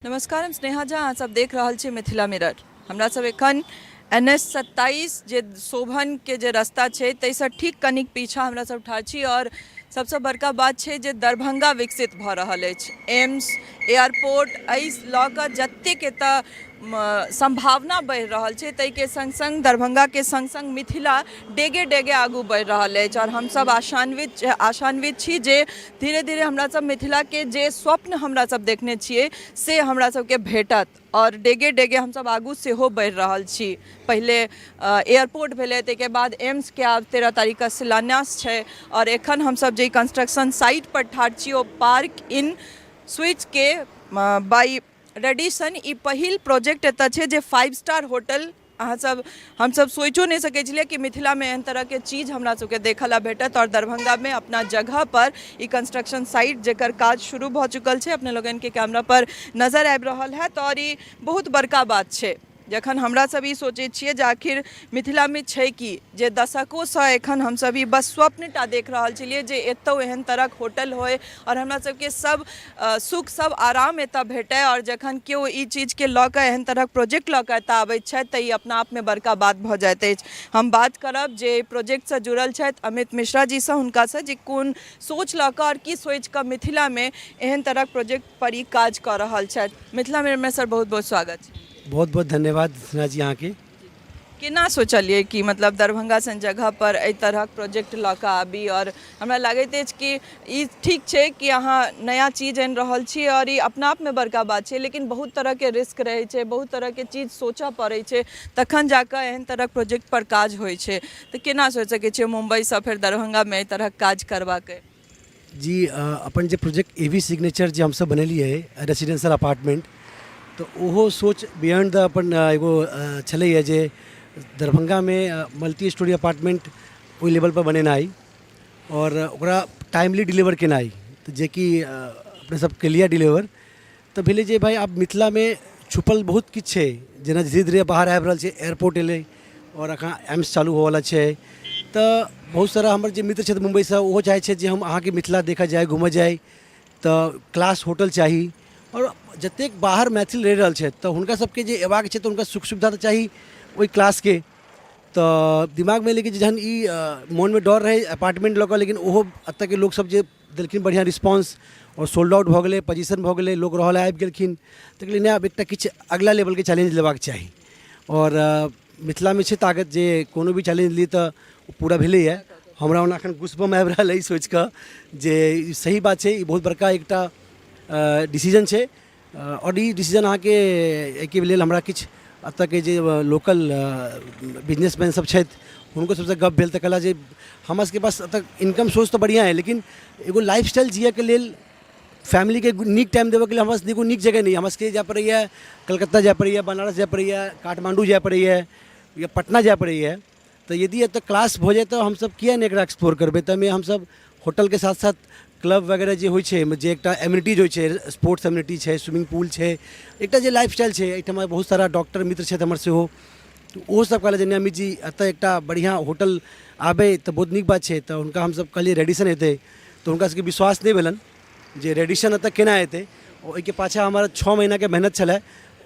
नमस्कार, हम स्नेहा झा, अहाँ सब देख रहल छी मिथिला मिरर। हमरा सब एखन एन एस 27 जे शोभनके जे रास्ता छै ताहिसँ ठीक कनिक पीछा हमरा सब ठाढ़ छी आओर सबसँ बड़का बात छै जे दरभंगा विकसित भऽ रहल अछि। एम्स, एयरपोर्ट, एहि लऽ कऽ जतेक एतऽ सम्भावना बढ़ि रहल छै, ताहिके सङ्ग सङ्ग दरभंगाके सङ्ग सङ्ग मिथिला डेगे डेगे आगू बढ़ि रहल अछि आओर हमसब आशान्वित आशान्वित छी जे धीरे धीरे हमरा सब मिथिलाके जे स्वप्न हमरा सब देखने छियै से हमरा सबके भेटत आओर डेगे डेगे हमसब आगू सेहो बढ़ि रहल छी। पहिले एयरपोर्ट भेलै, ताहिके बाद एम्सके आब 13 तारीखके शिलान्यास छै आओर एखन हमसब जे कंस्ट्रक्शन साइट पर ठाढ़ छी ओ पार्क इन स्विचके बाई रेडिसन ई पहिल प्रोजेक्ट एतऽ छै जे 5 स्टार होटल। अहाँ सब, हमसब सोचियो नहि सकै छलियै कि मिथिलामे एहन तरहके चीज हमरा सबके देखऽ लए भेटत आओर दरभंगामे अपना जगह पर ई कंस्ट्रक्शन साइट, जकर काज शुरू भऽ चुकल छै, अपने लोगनके कैमरा पर नजर आबि रहल हैत। आओर ई बहुत बड़का बात छै जखन हमरा सब ई सोचै छियै जे आखिर मिथिलामे छै की, जे दशकोसँ एखन हमसब ई बस स्वप्नटा देख रहल छलियै जे एतौ एहन तरहक होटल होइ आओर हमरा सबके सब सुख, सब आराम एतऽ भेटै। आओर जखन केओ ई चीजके लऽ कऽ, एहन तरहक प्रोजेक्ट लऽ कऽ एतऽ आबै छथि, तऽ ई अपना आपमे बड़का बात भऽ जाइत अछि। हम बात करब जे एहि प्रोजेक्टसँ जुड़ल छथि अमित मिश्रा जीसँ, हुनकासँ जे कोन सोच लऽ कऽ आओर की सोचि कऽ मिथिलामे एहन तरहक प्रोजेक्ट पर ई काज कऽ रहल छथि। मिथिला मिररमे सर, बहुत बहुत स्वागत छै। बहुत बहुत धन्यवाद स्नेहा जी अहाँके। केना सोचलियै कि मतलब दरभंगा सन जगह पर एहि तरहक प्रोजेक्ट लऽ कऽ आबी? आओर हमरा लागैत अछि कि ई ठीक छै कि अहाँ नया चीज आनि रहल छी आओर ई अपना आपमे बड़का बात छै, लेकिन बहुत तरहके रिस्क रहै छै, बहुत तरहके चीज सोचऽ पड़ै छै, तखन जा कऽ एहन तरहक प्रोजेक्ट पर काज होइ छै। तऽ केना सोचि सकै छियै मुम्बईसँ फेर दरभंगामे एहि तरहक काज करबाके? जी, अपन जे प्रोजेक्ट ए वी सिग्नेचर जे हमसब बनेलियै रेसिडेंशियल अपार्टमेंट, तऽ ओहो सोच बियॉन्ड द अपन एगो छलैए जे दरभंगामे मल्टी स्टोरी अपार्टमेंट ओहि लेवलपर बनेनाइ आओर ओकरा टाइमली डिलीवर केनाइ, तऽ जेकि अपने सब केलियै डिलीवर। तऽ भेलै जे भाइ, आब मिथिलामे छुपल बहुत किछु छै, जेना धीरे धीरे बाहर आबि रहल छै। एयरपोर्ट एलै आओर एखन एम्स चालू होवऽवला छै, तऽ बहुत सारा हमर जे मित्र छथि मुम्बइसँ, ओहो चाहै छथि जे हम अहाँके मिथिला देखऽ जाइ, घूमऽ जाइ, तऽ क्लास होटल चाही। आओर जतेक बाहर मैथिल रहि रहल छथि, तऽ हुनका सबके जे अयबाक छै, तऽ हुनका सुख सुविधा तऽ चाही ओहि क्लासके। तऽ दिमागमे एलै कि जहन ई मोनमे डर रहै अपार्टमेन्ट लऽ कऽ, लेकिन ओहो एतऽके लोकसब जे देलखिन बढ़िआँ रिस्पॉन्स आओर सोल्ड आउट भऽ गेलै, पोजिशन भऽ गेलै, लोक रहऽ लए आबि गेलखिन, तऽ कहलियै नहि, आब एकटा किछु अगिला लेवलके चैलेंज लेबाक चाही। आओर मिथिलामे छै ताकत जे कोनो भी चैलेंज ली तऽ ओ पूरा भेलैए। हमरा ओना एखन गुस्बम आबि रहल अइ सोचि कऽ जे ई सही बात छै, ई बहुत बड़का एकटा डिसीजन छै। आओर ई डिसीजन अहाँके एहिके लेल हमरा किछु एतऽके जे लोकल बिजनेसमैन सब छथि, हुनको सबसँ गप भेल, तऽ कहला जे हमरा सबके पास एतऽ इनकम सोर्स तऽ बढ़िआँ अइ, लेकिन एगो लाइफ स्टाइल जियैके लेल, फैमिलीके नीक टाइम देबऽके लेल हमरा सबके एगो नीक जगह नहि अइ। हमरा सबके जाय पड़ैए कलकत्ता, जाय पड़ैए बनारस, जाय पड़ैए काठमाण्डू, जाय पड़ैए या पटना जाय पड़ैए। तऽ यदि एतऽ क्लास भऽ जाय, तऽ हमसब किएक नहि एकरा एक्सप्लोर करबै? तऽ एहिमे हमसब होटलके साथ साथ क्लब वगैरह जे होइ छै, एहिमे जे एकटा एम्यूनिटीज होइ छै, स्पोर्ट्स एम्यूनिटी छै, स्विमिंग पूल छै, एकटा जे लाइफ स्टाइल छै। एहिठमा बहुत सारा डॉक्टर मित्र छथि हमर सेहो, तऽ ओहो सब कहलथि जे नहि अमित जी, एतऽ एकटा बढ़िआँ होटल आबै तऽ बहुत नीक बात छै। तऽ हुनका हमसब कहलियै रेडिसन हेतै, तऽ हुनका सबके विश्वास नहि भेलनि जे रेडिसन एतऽ केना एतै। ओहिके पाछाँ हमर 6 महीनाके मेहनत छलै।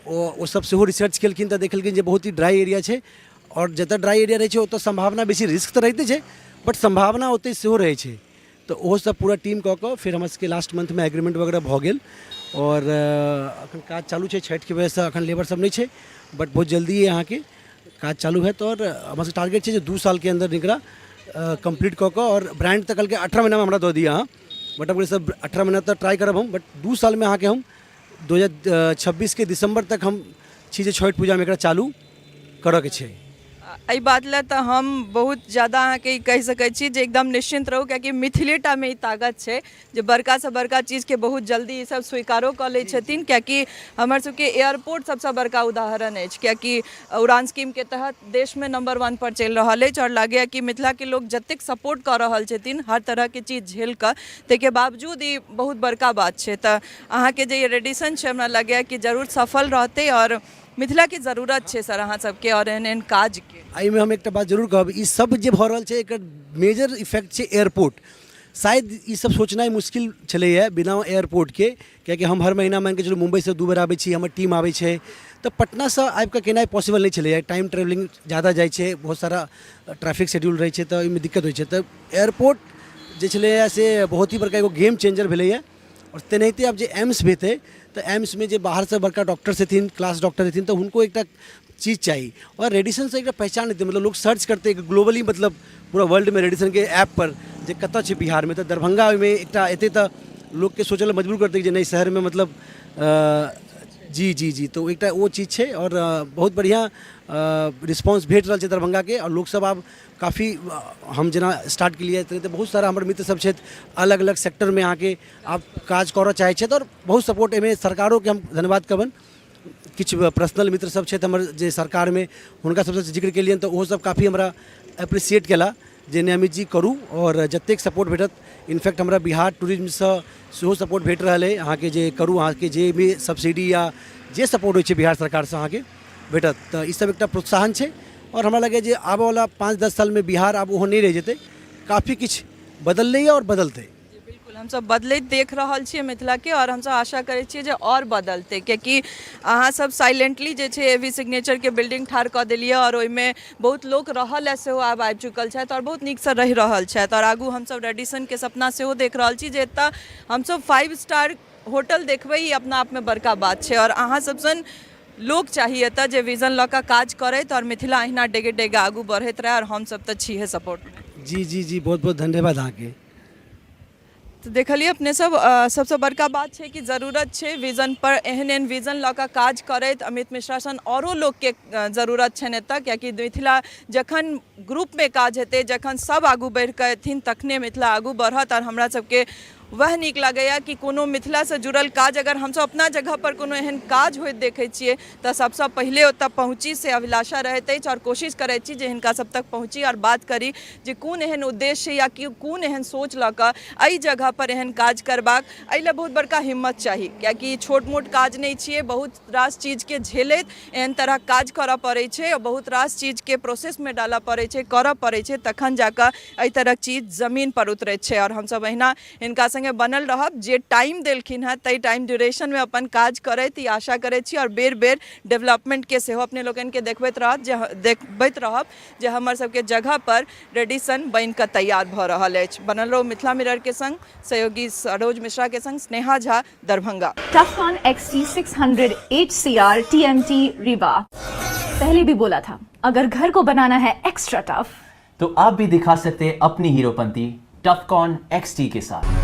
ओ सब सेहो रिसर्च केलखिन, तऽ देखेलखिन जे बहुत ही ड्राइ एरिया छै आओर जतऽ ड्राइ एरिया रहै छै, ओतऽ सम्भावना बेसी, रिस्क तऽ रहिते छै, बट सम्भावना ओते सेहो रहै छै। तऽ ओहो सब पूरा टीम कऽ कऽ फेर हमर सबके लास्ट मंथमे एग्रीमेंट वगैरह भऽ गेल आओर अखन काज चालू छै। छठिके वजहसँ अखन लेबर सब नहि छै, बट बहुत जल्दी अहाँके काज चालू हैत। आओर हमर सबके टारगेट छै जे 2 सालके अन्दर एकरा कम्प्लीट कऽ कऽ, आओर ब्रांड तऽ कहलकै 18 महीनामे हमरा दऽ दिअ अहाँ, बट हम कहलियै सर, 18 महीना तऽ ट्राइ करब हम, बट 2 सालमे अहाँके हम 2026के दिसम्बर तक हम छी जे छठि पूजामे एकरा चालू करऽके छै। एहि बात लए तऽ हम बहुत ज्यादा अहाँके ई कहि सकै छी जे एकदम निश्चिन्त रहू, कियाकि मिथिलेटामे ई ताकत छै जे बड़कासँ बड़का चीजके बहुत जल्दी ई सब स्वीकारो कऽ लै छथिन, कियाकि हमर सबके एयरपोर्ट सबसँ बड़का उदाहरण अछि, कियाकि उड़ान स्कीमके तहत देशमे नम्बर 1 पर चलि रहल अछि। आओर लागैए कि मिथिलाके लोक जतेक सपोर्ट कऽ रहल छथिन हर तरहके चीज झेल कऽ, ताहिके बावजूद ई बहुत बड़का बात छै। तऽ अहाँके जे ई रेडिसन छै, हमरा लगैए कि जरूर सफल रहतै आओर मिथिलाके जरूरत छै सर अहाँ सबके आओर एहन एहन काजके। एहिमे हम एकटा बात जरूर कहब, ई सब जे भऽ रहल छै, एकर मेजर इफेक्ट छै एयरपोर्ट। शायद ई सब सोचनाइ मुश्किल छलैए बिना एयरपोर्टके, कियाकि हम हर महीना मानिके चलू मुम्बइसँ 2 बेर आबै छी, हमर टीम आबै छै, तऽ पटनासँ आबिकऽ केनाइ पॉसिबल नहि छलैए। टाइम ट्रेवलिंग ज्यादा जाइ छै, बहुत सारा ट्रैफिक शेड्यूल रहै छै, तऽ ओहिमे दिक्कत होइ छै। तऽ एयरपोर्ट जे छलैए से बहुत ही बड़का एगो गेम चेंजर भेलैए। आओर तेनाहिते आब जे एम्स हेतै, तऽ एम्समे जे बाहरसँ बड़का डॉक्टर्स हेथिन, क्लास डॉक्टर हेथिन, तऽ हुनको एकटा चीज चाही। आओर रेडिसनसँ एकटा पहचान हेतै, मतलब लोक सर्च करतै ग्लोबली, मतलब पूरा वर्ल्डमे रेडिसनके ऐपपर जे कतऽ छै बिहारमे, तऽ दरभंगा ओहिमे एकटा एतै, तऽ लोकके सोचै लए मजबूर करतै जे नहि, शहरमे मतलब जी जी जी तऽ एकटा ओ चीज छै। आओर बहुत बढ़िआँ रिस्पॉन्स भेट रहल छै दरभंगाके, आओर लोकसब आब काफी, हम जेना स्टार्ट केलियै तेनाहिते बहुत सारा हमर मित्र सब छथि, अलग अलग सेक्टरमे अहाँके आब काज करऽ चाहै छथि, आओर बहुत सपोर्ट एहिमे सरकारोके हम धन्यवाद कहबनि। किछु पर्सनल मित्र सब छथि हमर जे सरकारमे, हुनका सबसँ जिक्र केलियनि तऽ ओहो सब काफी हमरा एप्रिसिएट केला जे नहि अमित जी, करू, आओर जतेक सपोर्ट भेटत। इनफैक्ट हमरा बिहार टूरिज्मसँ सेहो सपोर्ट भेट रहल अइ, अहाँके जे करू, अहाँके जे भी सब्सिडी या जे सपोर्ट होइ छै बिहार सरकारसँ अहाँके भेटत। तऽ ई सब एकटा प्रोत्साहन छै, आओर हमरा लगैए जे आबऽवला 5-10 सालमे बिहार आब ओहो नहि रहि जेतै, काफी किछु बदललैए आओर बदलतै। जी बिल्कुल, हमसब बदलैत देख रहल छियै मिथिलाके, आओर हमसब आशा करै छियै जे आओर बदलतै, कियाकि अहाँ सब साइलेंटली जे छै एवी सिग्नेचरके बिल्डिंग ठाढ़ कऽ देलियै, आओर ओहिमे बहुत लोक रहऽ लए सेहो आब आबि चुकल छथि, आओर बहुत नीकसँ रहि रहल छथि। आओर आगू हमसब रेडिसनके सपना सेहो देख रहल छी जे एतऽ हमसब 5 स्टार होटल देखबै, ई अपना आपमे बड़का बात छै। आओर अहाँ सब सन लोक चाही एतऽ जे विजन लऽ कऽ काज करैत, आओर मिथिला अहिना डेगे डेग आगू बढ़ैत रहै, आओर हमसब तऽ छीहे सपोर्टमे। जी जी जी, बहुत बहुत धन्यवाद अहाँके। तऽ देखलियै अपने सब, सबसँ बड़का बात छै कि जरूरत छै विजन पर, एहन एहन विजन लऽ कऽ काज करैत अमित मिश्रा सन औरो लोकके जरूरत छनि एतऽ, कियाकि मिथिला जखन ग्रुपमे काज हेतै, जखन सब आगू बढ़ि कऽ एथिन, तखने मिथिला आगू बढ़त। आओर हमरा सबके वएह नीक लागैए कि कोनो मिथिलासँ जुड़ल काज अगर हमसब अपना जगहपर कोनो एहन काज होइत देखै छियै, तऽ सबसँ पहिले ओतऽ पहुँची से अभिलाषा रहैत अछि, आओर कोशिश करैत छी जे हिनका सब तक पहुँची आओर बात करी जे कोन एहन उद्देश्य या कि कोन एहन सोच लऽ कऽ एहि जगहपर एहन काज करबाक। एहि लए बहुत बड़का हिम्मत चाही, कियाकि छोट मोट काज नहि छियै, बहुत रास चीजके झेलैत एहन तरहक काज करऽ पड़ै छै, आओर बहुत रास चीजके प्रोसेसमे डालऽ पड़ै छै, करऽ पड़ै छै, तखन जाकऽ एहि तरहक चीज जमीनपर उतरैत छै। आओर हमसब अहिना हिनका सङ्गे बनल रहब, जे टाइम देलखिन हेँ ताहि टाइम ड्यूरेशनमे अपन काज करैत, ई आशा करैत छी। आओर बेर बेर डेवलपमेंटके सेहो अपने लोकनिके देखबैत रहत जे देखबैत रहब जे हमर सबके जगह पर रेडिसन बनि कऽ तैयार भऽ रहल अछि। बनल रहू मिथिला मिरर के संग, सहयोगी सरोज मिश्रा के संग Sneha Jha, Darbhanga. Tufcon XT600 HCR TMT Rewa। पहले भी बोला था, अगर घर को बनाना है एक्स्ट्रा टफ तो आप भी दिखा सकते हैं अपनी हीरोपंती टफकॉन XT के साथ।